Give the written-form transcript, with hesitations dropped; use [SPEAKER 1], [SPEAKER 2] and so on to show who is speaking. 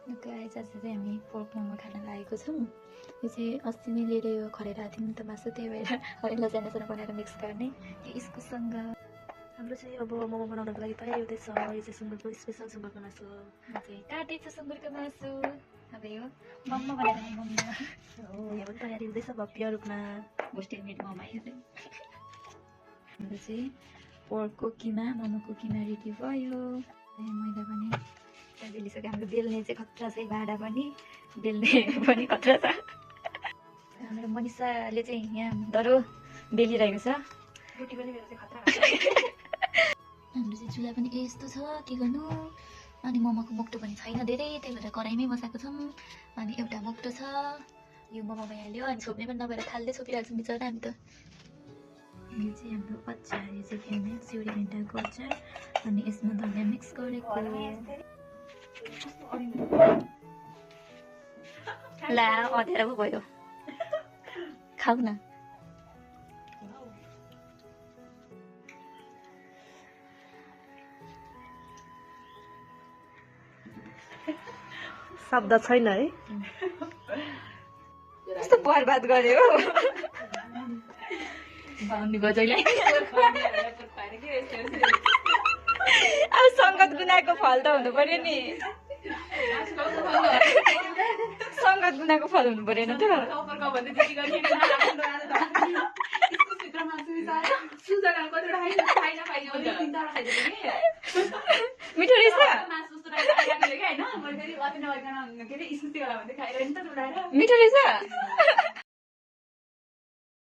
[SPEAKER 1] Guys आज चाहिँ हामी पोर्क मोमो खान लागेको छौँ। यो चाहिँ अस्ति नै लिएर यो खरेर आएको थियौँ नि त मासु, त्यही भएर अलिअलि सानो सानो बनाएर मिक्स गर्ने इस्कुससँग।
[SPEAKER 2] हाम्रो चाहिँ अब मोमो बनाउनको लागि तयारी हुँदैछ। यो चाहिँ सुँगुरको स्पेसल सुँगुरको मासु हो।
[SPEAKER 1] म चाहिँ काटेको सुँगुरको मासु। अब यो मम्मा बनाएर मम्मा
[SPEAKER 2] हो, यहाँ पनि तयारी हुँदैछ भव्य रूपमा।
[SPEAKER 1] होस्टेल मेड मम्मा यो चाहिँ। हाम्रो चाहिँ पोर्कको किमा मोमोको किमा रेडी भयो। मैदा पनि बेलिसक्यो। हाम्रो बेल्ने चाहिँ खतरा छ, भाँडा पनि बेल्ने पनि खतरा छ। हाम्रो मनिषाले चाहिँ यहाँ डरो बेलिरहेको छ।
[SPEAKER 2] रोटी पनि मेरो चाहिँ खतरा।
[SPEAKER 1] हाम्रो चाहिँ चुल्हा पनि यस्तो छ, के गर्नु। अनि मोमोको मोक्टो पनि छैन धेरै, त्यही भएर कराईमै बसाएको छौँ। अनि एउटा मोक्टो छ, यो मोमो भइहाल्यो। अनि छोप्ने पनि नभएर थाल्दै छोपिरहेको छौँ बिचरा हामी त। यो चाहिँ हाम्रो अचार, यो चाहिँ खेल्ने सिउरी भेन्टाको अचार। अनि यसमा धनियाँ मिक्स गरेको। ला अँध्यारो पो भयो, खाऊ न।
[SPEAKER 2] शब्द छैन है।
[SPEAKER 1] कस्तो बर्बाद गर्यो गजैलाई। अब सङ्गत गुनाको फल त हुनु पर्यो नि। सङ्गत गुनाको फल हुनु पर्यो नि त। मिठो रहेछ, मिठो रहेछ।